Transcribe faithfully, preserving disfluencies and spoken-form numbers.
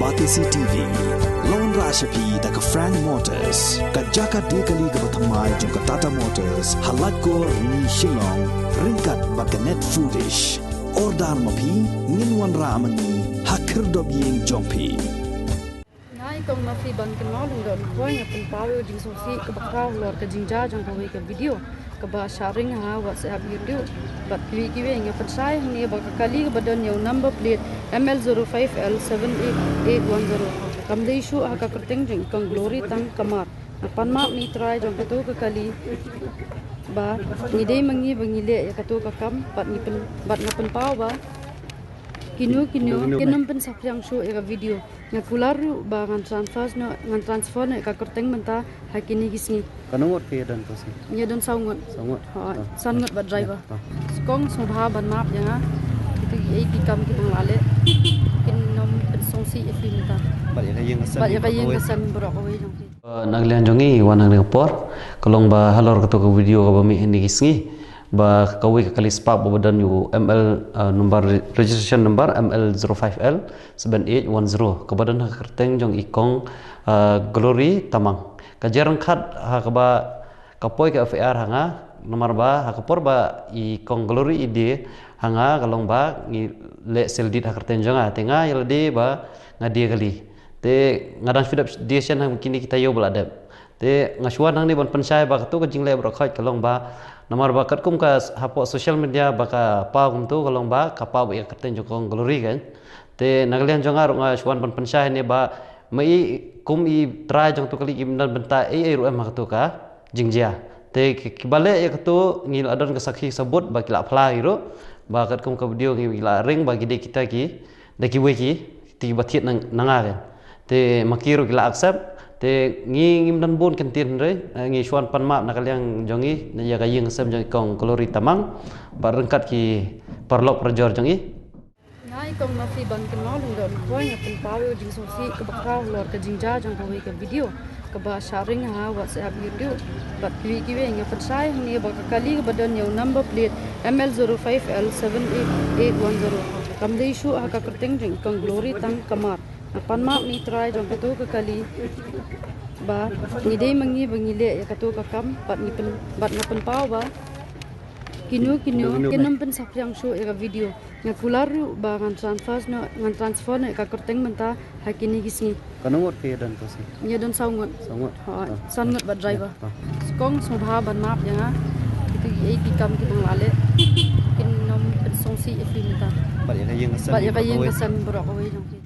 Batesi T V la wanrah sha phi da ka Frank Motors, ka jaka die kali kaba thymmai jong ka Tata Motors, ha Laitkor, Rni, Shillong, ryngkat bad ka Net Foodish. Order ma phi, ngin wanrah ma ngi ha khyrdop ïing jong phi. Nga i Kong Mafi Bangkynmaw Lyngdoh Lyngkhoi nga pynpaw ïa u jingsngewsih kaba khraw halor ka jingjia jong kawei ka video kaba shah ring ha WhatsApp, YouTube bad kiwei kiwei. Nga pynshai hangne ba ka kali kaba don ïa u number plate M L zero five L seven eight eight one zero kam dei shuh ha ka kyrteng jong i Kong Glory Tangkamar. Nga pan map ïa i trai jong kato ka kali ba ngi dei ma ngi ba ngi leh ïa kato ka kam bad ngi pyn, bad nga pynpaw ba kino kino kin ym pynsaphriang shuh ïa ka video. Nga kular ruh ba ngan transfer noh, ngan transfer noh ïa ka kyrteng mynta ha kine ki sngi. Katno ngut phi ïa don, Kosi? Ïa don saw ngut. Saw ngut? Hooid, ah, san ngut bad driver. Ah. Kong, sngewbha ban map ïa nga. Kito kiei ki kam kiba nga la leh kin ym pynsngewsih ïa phi mynta. Bad ïa ka ïing ka sem, bad ïa ka ïing ka sem baroh kawei jong phi. Uh, na ka liang jong ngi, wan hangne ka por, ka long ba halor kato ka video kaba mih hangne ki sngi, ba kawei ka kali spah ba don ïa u M L, uh, number re-, registration number M L zero five L seven eight one zero, kaba don ha ka kyrteng jong i Kong, uh, Glory Tamang. Ka jia ryngkat ha kaba ka poi ka F I R ha nga, namar ba ha ka por ba i Kong Glory i die ha nga, ka long ba ngi leh sale deed ha ka kyrteng jong nga, te nga ïa lade ba nga die kali. Te nga dang shu dep die shen ha kine ki taïew ba la dep. Te nga shu wan hangne ban pynshai ba kato ka jingleh baroh khoit ka long ba namar ba katkum ka s-, hapoh social media ba ka paw kumto, ka long ba ka paw ba ïa ka kyrteng jong Kong Glory kan. Te na ka liang jong nga ruh nga shu wan ban pynshai hangne ba ma i kum i trai jong kato ka kali kim don bynta ei ei ruh em ha kato ka jingjia. Te ki, kiba leh ïa kato ngi la don ka sakhi sabut ba ki la phla hi ruh ba katkum ka video ngi la ring ba ki dei kita ki da kiwei ki, te kiba thied na, na nga kan. Te ma ki ruh ki la accept. Te ngi ngim don bun kyntien hynrei, eh, ngi shu wan pan map na ka liang jong ngi, na ïa ka ïing ka sem jong i Kong Glory Tamang bad ryngkat ki paralok parajor jong i. Nga i Kong Mafi Bangkynmaw Lyngdoh Lyngkhoi nga pynpaw ïa u jingsngewsih kaba khraw halor ka jingjia jong kawei ka video kaba shah ring ha WhatsApp, YouTube bad kiwei kiwei. Nga pynshai hangne ba ka kali kaba don ïa u number plate M L zero five L seven eight eight one zero kam dei shuh ha ka kyrteng jong i Kong Glory Tangkamar. Nga pan map ïa i trai jong kato ka kali ba ngi dei ma ngi ba ngi leh ïa kato ka kam bad ngi pyn, bad nga pynpaw ba kino kino kin ym pynsaphriang shuh ïa ka video. Nga kular ruh ba ngan transfer noh, ngan transfer noh ïa ka kyrteng mynta ha kine ki sngi. Katno ngut phi ïa don, Kosi? Ïa don saw ngut. Saw ngut? Hooid. Ah. San ngut bad driver. Ah. Kong, sngewbha ban map ïa nga. Kito kiei ki kam kiba nga la leh kin ym pynsngewsih ïa phi mynta. Bad ïa ka ïing ka sem, bad ïa ka ïing ka sem baroh kawei jong phi.